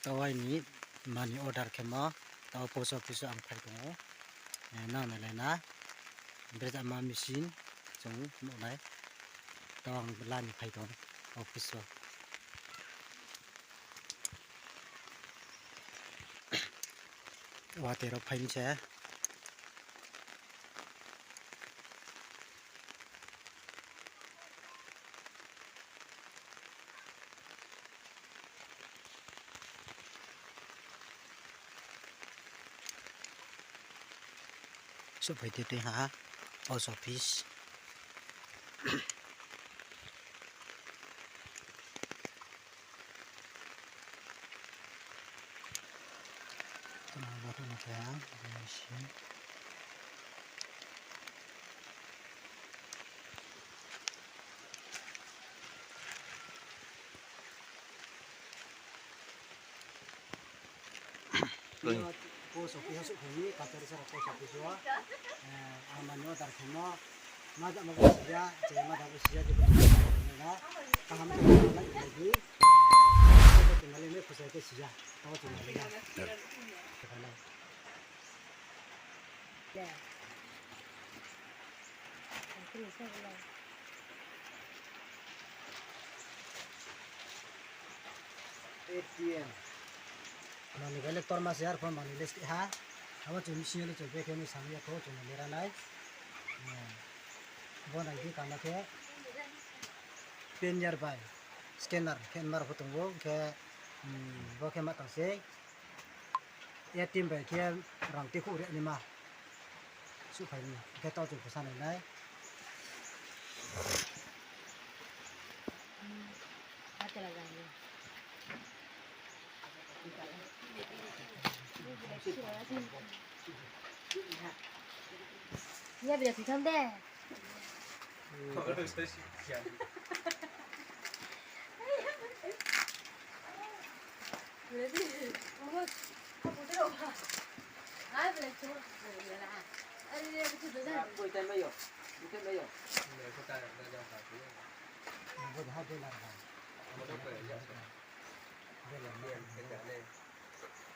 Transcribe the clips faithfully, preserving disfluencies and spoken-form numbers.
Tao aini money order khemo, tao post office o ang phai tong ou. Eh, nang nailai na. Brezama machine, chung nuh nai. Tao ang la ni phai tong office o. Watoi rao phai ni se. Souhphai tei tei ha, post office. Post office souhphai ni, Kachari sara post office o, eh, ang money order khemo, ma jama bo siya, je ma jama bo siya, je bo na, kaham khe lai di, je bo tongnai le khusa khe siya, tao chung nai ya. A T M. Manoi bai le ktorma se, arphuh manoi le sih ha. Abo chung machine le chung bekhe ni samai ya kho, chung le ra nai. Bo nai di kama khe pin nearby scanner khe nmar pho tong ou, khe, hmm, bo khe ma tang sei. A T M bai khe rang tikhuh ri naima. Suhphai ni. Khe tao chung khusa nai nai. Ya, bela sih tham de.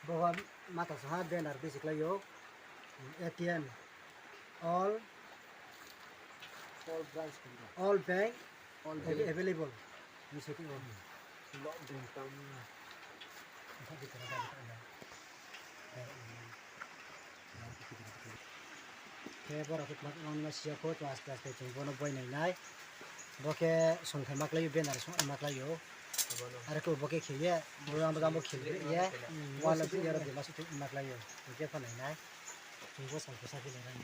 Bo ha mata sa ha banner bisi klái ou. A T M. All, all branch, all bank, all available. Ni se tong ou. Khe boro khe tma tma siya kho, to aste aste chung bono boi nai nai. Bo khe songthai ma klái ou, banner songthai ma klái ou. Are khe bo khe khe ye, bo jang bo jang bo khe ye, wall o ye ro bima suh ma klái ou. Bo khe pha nai nai. Chung bo song khe sa khe nai nai.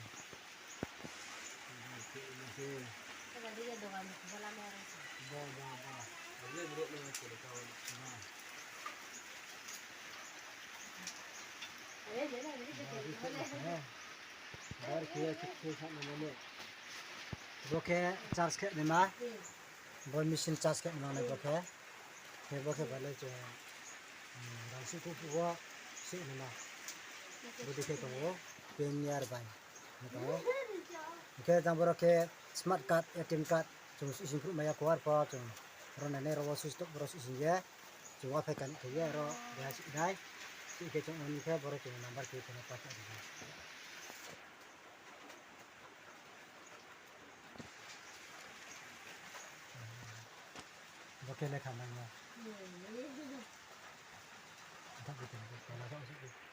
Bo khe charge khe naima. Bo machine charge khe naima nai bo khe. Khe bo khe bai le chung, hmm, rang suh phuh phuh wo se naima. Bo dei khe tong ou, pin nearby. Tong ou. Hing khe jang boro khe smart card, A T M card, chung ising phruh mai ya kho, arphuh chung ro nai nai ro wo switch tok boro switch hing ye. Chung wa phai kani khe ye ro beha sih nai. Sih khe chung on khe boro chung number khe tong ou pa khe. Bo khe lekha nang ya. Tha bo tong ou, tong ou, tong ou.